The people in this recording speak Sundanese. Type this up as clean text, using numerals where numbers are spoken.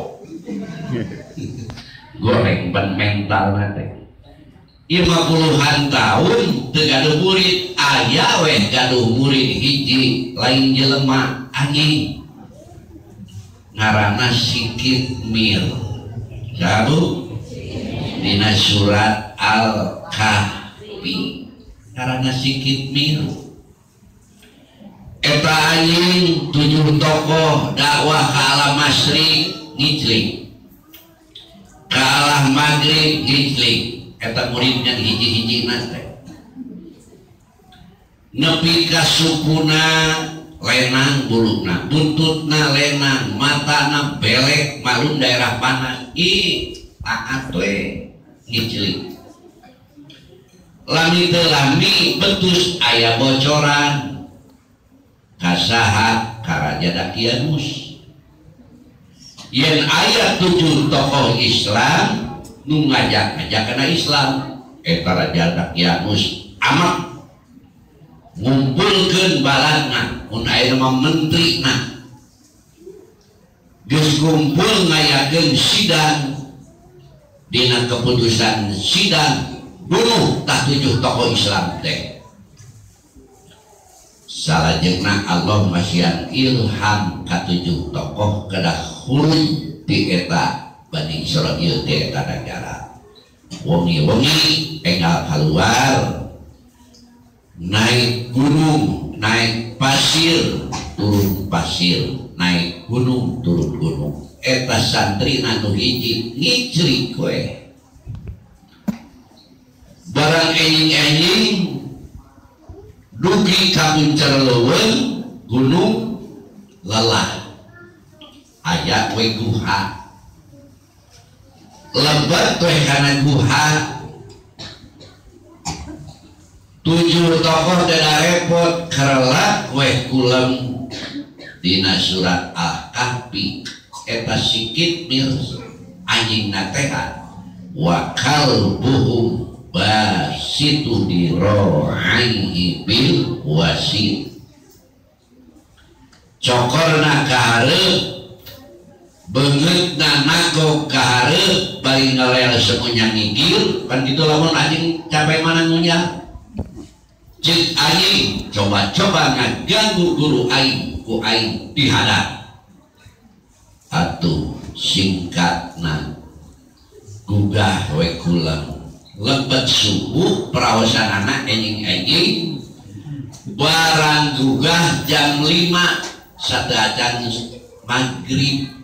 Sok goreng ban mental teh 50-an tahun teu gaduh murid aya we gaduh murid hiji lain jelema anjing ngaranna Sikit Mir sabu dina surat Al-Kahfi ngaranna Sikit Mir eta anjing 7 tokoh dakwah ka alam masyrik ngiclik ka alam maghrib ngiclik eta muridnya hiji-hijina teh nepi ka sukuna lenang buluna buntutna lenang matana belek malum daerah panas ih taat we ngiclik lami teu lami betus aya bocoran kasaha ka Raja Dakianus yen aya 7 tokoh Islam nu ngajak-ngajak kana Islam eta Raja Dakianus amat ngumpulkeun balana mun aya mah menterina geus kumpul ngayakeun sidang dina keputusan sidang bunuh tah 7 tokoh Islam teh salajengna Allah masihan ilham ka 7 tokoh kedah khuruj ti eta Bani Israil ti eta nagara wengi-wengi enggal keluar naik gunung naik pasir turun pasir naik gunung turun gunung eta santri nu hiji ngicrik we barang enjing-enjing dugi ka puncer leuweung gunung lelah aya we guha lebet we kana guha 7 tokoh dada repot kerelak weh kulem dina surat Al-Kahfi eta Sikit Mir anjingna teh wa kalbuhum basitu diro'aihi bil wasit cokorna kahareup beungeutna nagog kahareup bari ngelel semuanya ngigil kan kitu lamun anjing capek mana ngunyah cik anjing coba-coba ngaganggu guru aing ku aing dihadap atuh singkatna gugah we kulem lebet subuh perawasan anak enjing-enjing barang gugah jam 5 sateuacan maghrib